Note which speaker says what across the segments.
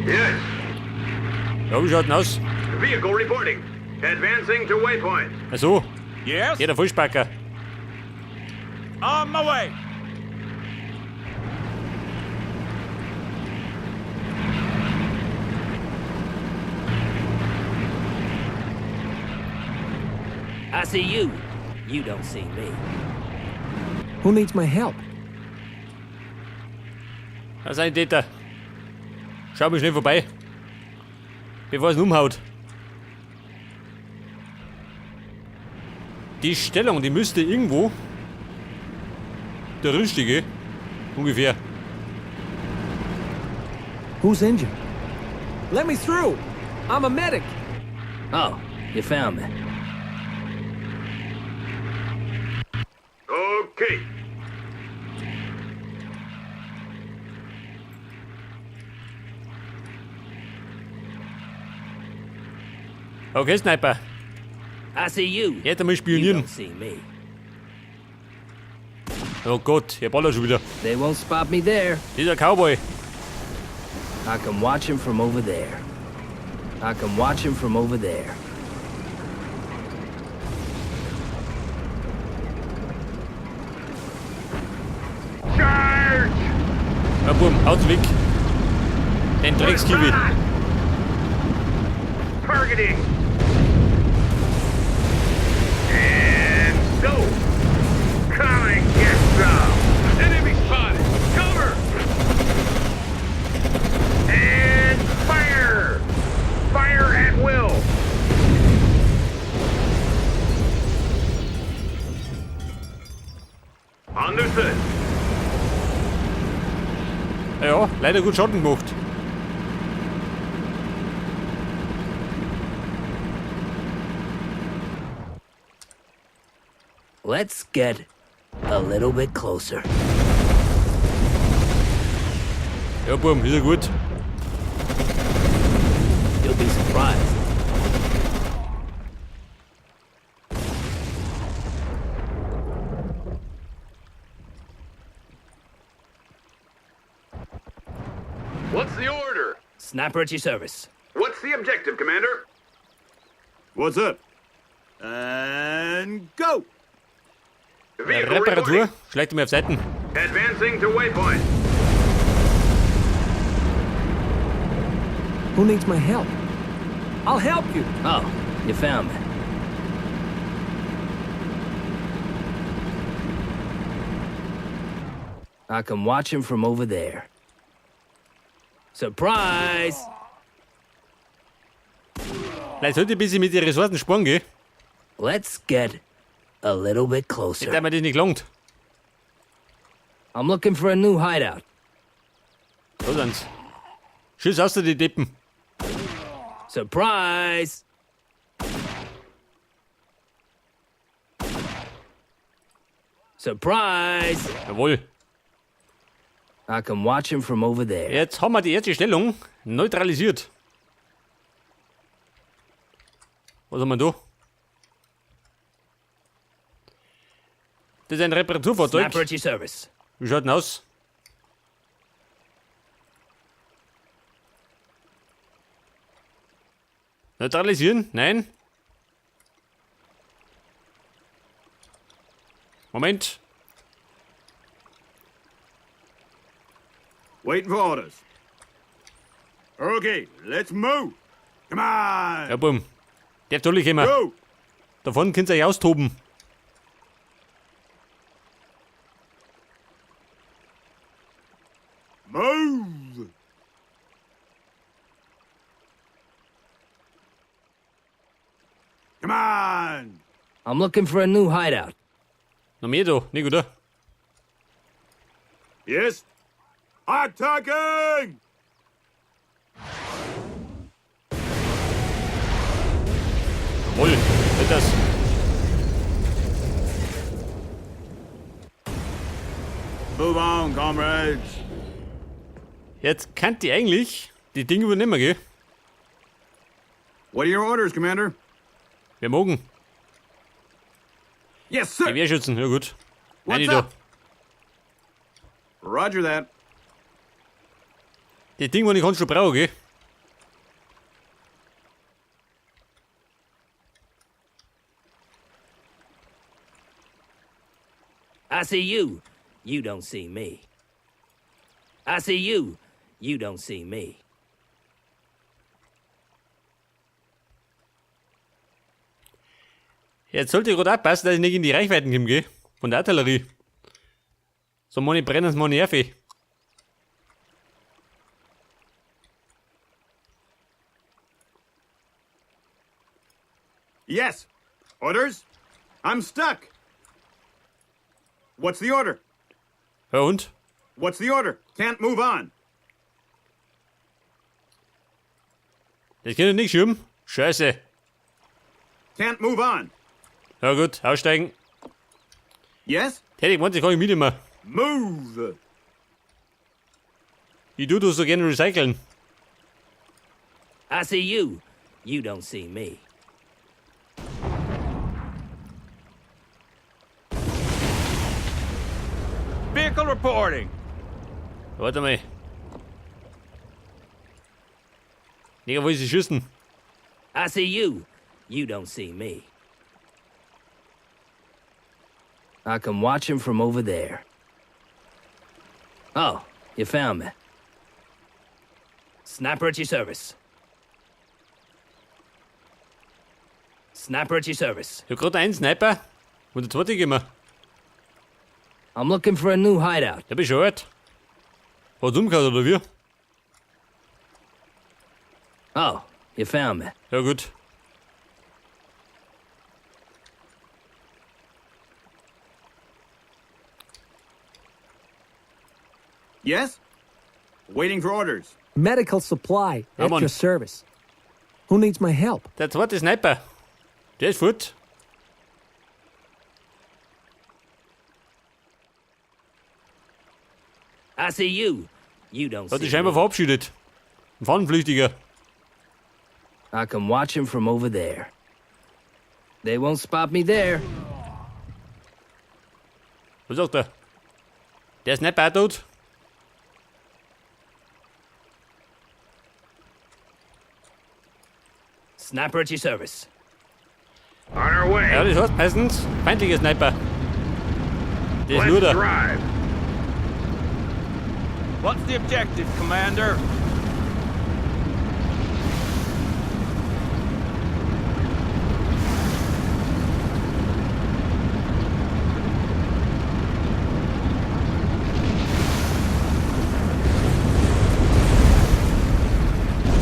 Speaker 1: Yes.
Speaker 2: Ja, wie schaut denn aus?
Speaker 1: Vehicle reporting. Advancing to waypoint.
Speaker 2: Ach so,
Speaker 3: Yes?
Speaker 2: ja, der Vollspacker.
Speaker 3: On my way.
Speaker 4: I see you. You don't see me.
Speaker 5: Who needs my help?
Speaker 2: Da ist ein Täter. Schau mich schnell vorbei. Bevor es ihn umhaut. Die Stellung, die müsste irgendwo der richtige ungefähr.
Speaker 5: Who's injured? Let me through! I'm a medic!
Speaker 4: Oh, you found me.
Speaker 1: Okay.
Speaker 2: Okay, Sniper.
Speaker 4: I see you.
Speaker 2: Jetzt einmal
Speaker 4: You
Speaker 2: spionieren.
Speaker 4: don't see me.
Speaker 2: Oh Gott, er ballert schon wieder.
Speaker 4: They won't spot me there.
Speaker 2: Dieser Cowboy.
Speaker 4: I can watch him from over there. I can watch him from over there.
Speaker 1: Charge!
Speaker 2: Ja, Buben, haut's weg. Den Dreckskiwi.
Speaker 1: Targeting. And go. Come and get some. Enemy spotted. Cover. And fire. Fire at will. Understood.
Speaker 2: Ja, leider gut Schaden gemacht.
Speaker 4: Let's get a little bit closer.
Speaker 2: Ja, Buben, ist ja gut.
Speaker 4: You'll be surprised.
Speaker 1: What's the order?
Speaker 4: Sniper at your service.
Speaker 1: What's the objective, Commander?
Speaker 6: What's up? And go!
Speaker 1: Vehicle
Speaker 2: Reparatur.
Speaker 1: reporting.
Speaker 2: Schlägt mir auf Seiten.
Speaker 1: Advancing to waypoint.
Speaker 5: Who needs my help? I'll help you!
Speaker 4: Oh, you found me. I can watch him from over there. Surprise!
Speaker 2: Vielleicht sollte ich ein bisschen mit den Ressourcen sparen, gell?
Speaker 4: Let's get a little bit
Speaker 2: Hätte
Speaker 4: closer.
Speaker 2: mir das nicht gelangt.
Speaker 4: I'm looking for a new hideout.
Speaker 2: Da sind's. Schieß aus, die Deppen.
Speaker 4: Surprise! Surprise!
Speaker 2: Jawohl.
Speaker 4: I can watch him from over there.
Speaker 2: Jetzt haben wir die erste Stellung neutralisiert. Was haben wir da? Das ist ein Reparaturfahrzeug.
Speaker 4: Sniper at your service.
Speaker 2: Wie schaut denn aus? Neutralisieren? Nein. Moment.
Speaker 6: Waiting for orders. Okay, let's move. Come on.
Speaker 2: Ja, Bumm. Der soll ich immer.
Speaker 6: Go.
Speaker 2: Davon könnt ihr euch austoben.
Speaker 6: Move. Come on.
Speaker 4: I'm looking for a new hideout.
Speaker 2: Noch mehr da, nicht, oder?
Speaker 6: Yes. Attacking!
Speaker 2: Jawohl, wird das.
Speaker 6: Move on, comrades.
Speaker 2: Jetzt könnt ihr eigentlich die Dinge übernehmen, gell?
Speaker 6: What are your orders, Commander?
Speaker 2: Wir mogen.
Speaker 6: Yes, sir.
Speaker 2: Gewehrschützen, ja gut.
Speaker 6: What's
Speaker 2: Eine da.
Speaker 6: up? Roger that.
Speaker 2: Die Dinge, die ich ganz schon brauche, gell?
Speaker 4: see you. You don't see me. I see you. You don't see me.
Speaker 2: Jetzt sollte ich gerade aufpassen, dass ich nicht in die Reichweiten komme, gell? Von der Artillerie. So meine brennen, meine Nerven.
Speaker 6: Yes. Orders? I'm stuck. What's the order?
Speaker 2: Ja und?
Speaker 6: What's the order? Can't move on.
Speaker 2: Das kann ich nicht schieben. Scheiße.
Speaker 6: Can't move on.
Speaker 2: Ja gut, aussteigen.
Speaker 6: Yes?
Speaker 2: Hätte ich gemeint, das kann ich mitnehmen.
Speaker 6: Move.
Speaker 2: Ich tu das so gerne recyceln.
Speaker 4: I see you. You don't see me.
Speaker 3: Vehicle reporting.
Speaker 2: Warte mal. Digga, wo ist die Schüssen?
Speaker 4: I see you. You don't see me. I can watch him from over there. Oh, you found me. Sniper at your service. Sniper at your service.
Speaker 2: Ich hab grad einen Sniper und der zweite gehen wir.
Speaker 4: I'm looking for a new hideout.
Speaker 2: Der bist schon alt. Hat's umgehört, oder wie?
Speaker 4: Oh, you found me.
Speaker 2: Ja gut.
Speaker 6: Yes? Waiting for orders.
Speaker 5: Medical supply at
Speaker 2: Come on.
Speaker 5: your service. Who needs my help?
Speaker 2: Der zweite Sniper. Der ist fort.
Speaker 4: I see you. You don't
Speaker 2: Hat
Speaker 4: see
Speaker 2: sich scheinbar
Speaker 4: me.
Speaker 2: verabschiedet. Ein Fahnenflüchtiger.
Speaker 4: I can watch him from over there. They won't spot me there.
Speaker 2: Was sagt er? Der Sniper auch tot?
Speaker 4: Sniper at your service.
Speaker 1: On our way.
Speaker 2: Ja, das heißt meistens feindlicher Sniper. Der ist nur
Speaker 1: Let's
Speaker 2: da.
Speaker 1: drive.
Speaker 3: What's the objective, Commander?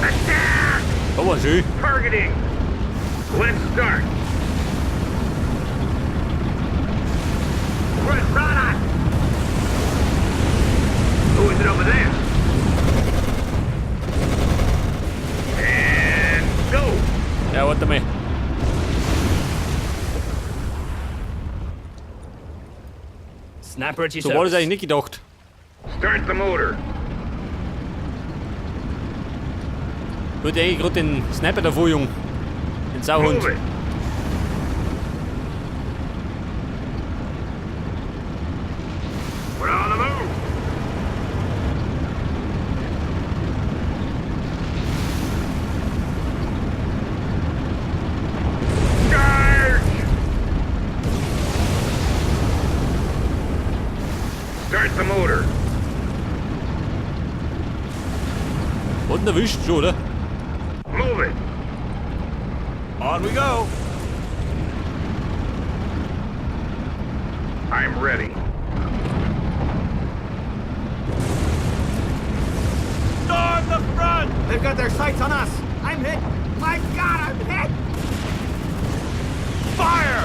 Speaker 1: Attack!
Speaker 2: Aber schön.
Speaker 1: Targeting. Let's start. Run, Who is it over there? And go.
Speaker 2: Ja, warte mal.
Speaker 4: Sniper at your
Speaker 2: So war das
Speaker 4: service.
Speaker 2: eigentlich nicht gedacht.
Speaker 1: Start the motor.
Speaker 2: Ich wollte eigentlich gerade den Sniper davor, Jung. Den Sauhund.
Speaker 1: Move it. We're on the move. Charge! Start the motor.
Speaker 2: Hat ihn erwischt schon, oder?
Speaker 1: Move it.
Speaker 3: On we go.
Speaker 1: I'm ready.
Speaker 3: Storm the front!
Speaker 6: They've got their sights on us. I'm hit. My God, I'm hit.
Speaker 3: Fire!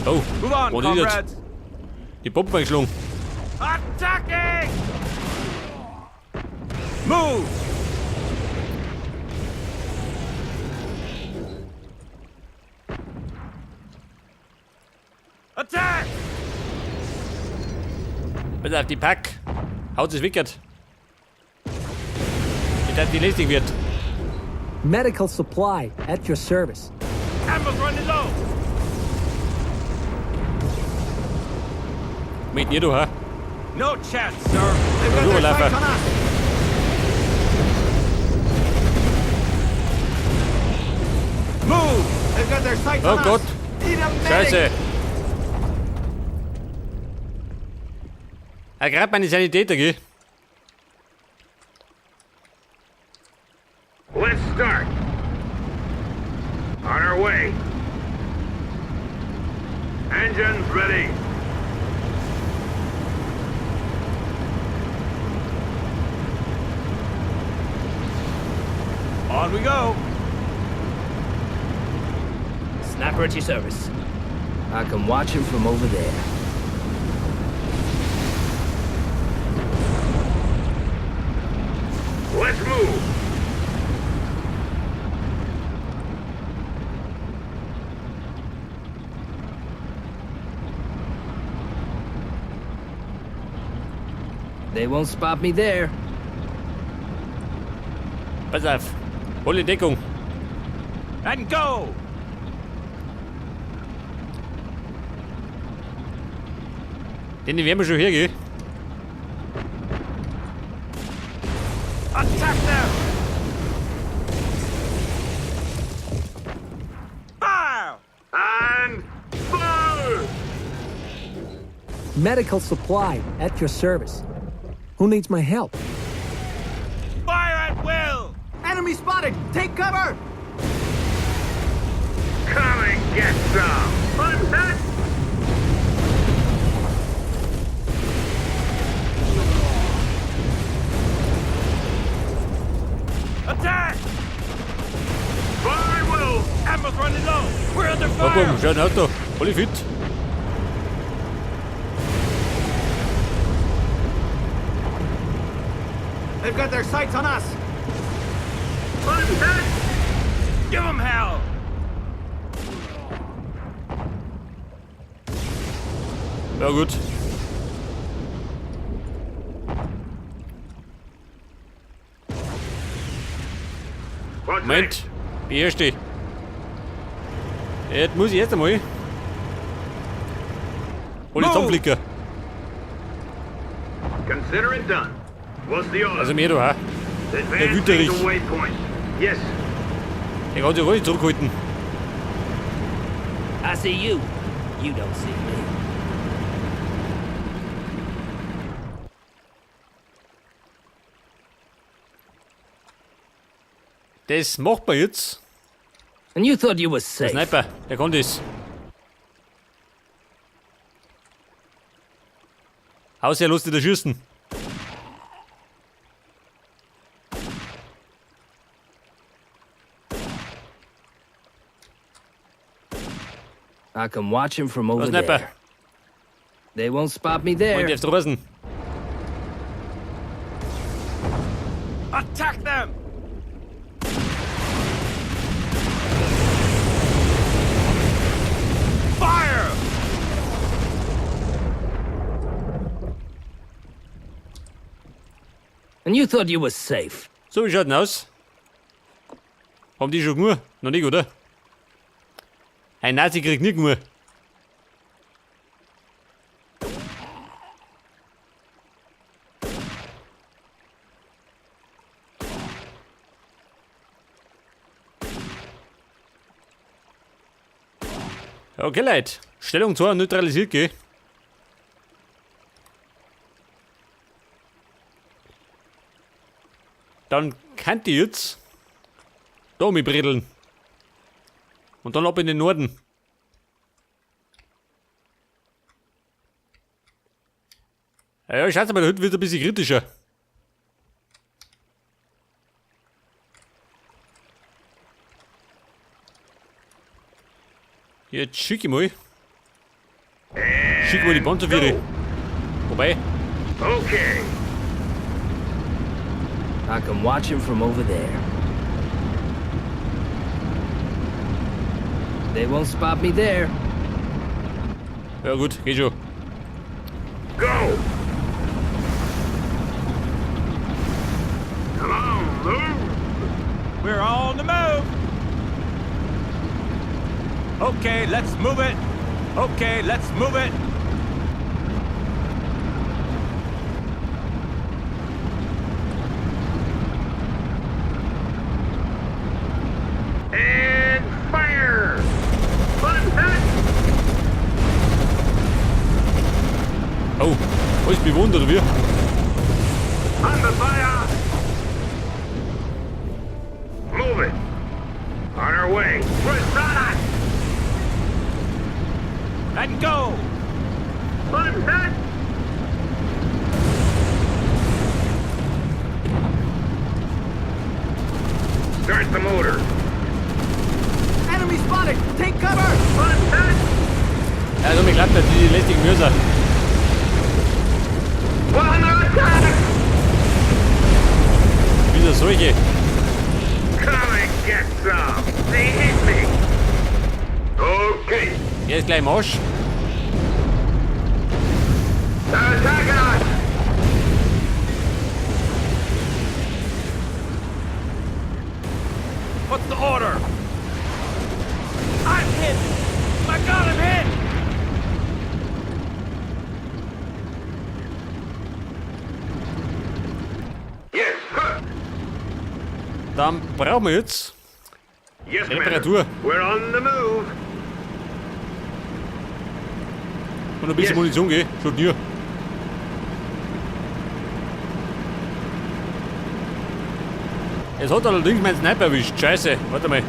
Speaker 2: Oh,
Speaker 3: Move on,
Speaker 2: was ist jetzt?
Speaker 3: comrades.
Speaker 2: Die Bomben eingeschlagen.
Speaker 3: Attacking! Move! Attack!
Speaker 2: Bitte auf die Pack. Haut es wickert. Ich dachte, die lästig wird.
Speaker 5: Medical supply at your service.
Speaker 3: Ammo's running low!
Speaker 2: Mit ihr, du, hä?
Speaker 3: No chance, sir!
Speaker 6: They've got their sights
Speaker 2: Überläufer.
Speaker 6: on us.
Speaker 3: Move!
Speaker 6: They've got their sights
Speaker 2: Oh
Speaker 6: on
Speaker 2: Gott.
Speaker 6: us. Need a medic.
Speaker 2: Scheiße. Ah, gerade meine Sanitäter, gell?
Speaker 1: Let's start. On our way. Engines ready.
Speaker 3: On we go.
Speaker 4: Sniper at your service. I can watch him from over there.
Speaker 1: Let's move.
Speaker 4: They won't spot me there.
Speaker 2: Pass auf. Hol die Deckung.
Speaker 3: And go!
Speaker 2: Den werden wir schon her, gell?
Speaker 3: Attack them! Fire!
Speaker 1: And fire!
Speaker 5: Medical supply at your service. Who needs my help?
Speaker 3: Fire at will!
Speaker 6: Enemy spotted! Take cover!
Speaker 1: Come and get some! I'm hit!
Speaker 3: Attack!
Speaker 1: Fire will!
Speaker 3: Ammo's running low! We're under
Speaker 2: Oh,
Speaker 3: fire!
Speaker 2: boom, schau ein Auto. Voll fit.
Speaker 6: They've got their sights on us!
Speaker 1: I'm hit!
Speaker 3: Give 'em hell!
Speaker 2: Ja, gut.
Speaker 1: What's
Speaker 2: Moment.
Speaker 1: next?
Speaker 2: Beherrsch dich. Jetzt muss ich erst einmal. Hol die
Speaker 3: Move.
Speaker 2: Zusammenflicker.
Speaker 1: Consider it done. What's the order?
Speaker 2: Also mehr da auch.
Speaker 1: Advancing
Speaker 2: Wüterich.
Speaker 1: to waypoint. Yes.
Speaker 2: Der kann sich ruhig zurückhalten.
Speaker 4: I see you. You don't see me.
Speaker 2: Das macht man jetzt.
Speaker 4: And you thought you were
Speaker 2: Der
Speaker 4: safe.
Speaker 2: Sniper, der kann das. Haus her, lass dich da schießen.
Speaker 4: I can watch him from over
Speaker 2: Sniper.
Speaker 4: there. They won't spot me there.
Speaker 2: Und jetzt draußen.
Speaker 3: Attack them! Fire!
Speaker 4: And you thought you were safe.
Speaker 2: So, wie schaut denn aus? Haben die schon genug? Noch nicht, oder? Ein Nazi kriegt nicht genug. Okay, Leute. Stellung 2 neutralisiert, gell? Dann könnt ihr jetzt da mit bredeln. Und dann ab in den Norden. Ja, schaut mal, heute wird ein bisschen kritischer. Jetzt schick ich mal. Schick mal die Panzerviere. Wobei.
Speaker 1: Okay.
Speaker 4: I can watch him from over there. They won't spot me there.
Speaker 2: Ja gut, geht schon.
Speaker 1: Go! Come on, move!
Speaker 3: We're on the move! Okay, let's move it! Okay, let's move it!
Speaker 1: And fire! Fun hit!
Speaker 2: Oh, alles fest bewohnt, oder wie?
Speaker 1: Under fire! Move it. On our way. Rosana!
Speaker 3: And go!
Speaker 1: I'm hit! Start the motor.
Speaker 6: Enemy spotted! Take cover!
Speaker 1: I'm hit!
Speaker 2: Ja, so mir klappt das, die lästigen Mörser.
Speaker 1: We're under attack!
Speaker 2: Wieder solche.
Speaker 1: Come and get some! They hit me! Okay.
Speaker 2: Er ist gleich im Arsch.
Speaker 1: They're attacking us!
Speaker 3: What's the order? I'm hit! My God, I'm hit!
Speaker 1: Yes, sir.
Speaker 2: Dann brauchen wir jetzt
Speaker 1: Yes, Commander.
Speaker 2: Reparatur.
Speaker 1: We're on the move.
Speaker 2: Und ein bisschen
Speaker 1: Yes.
Speaker 2: Munition, gell? Schon hier. Es hat allerdings meinen Sniper erwischt. Scheiße. Warte mal.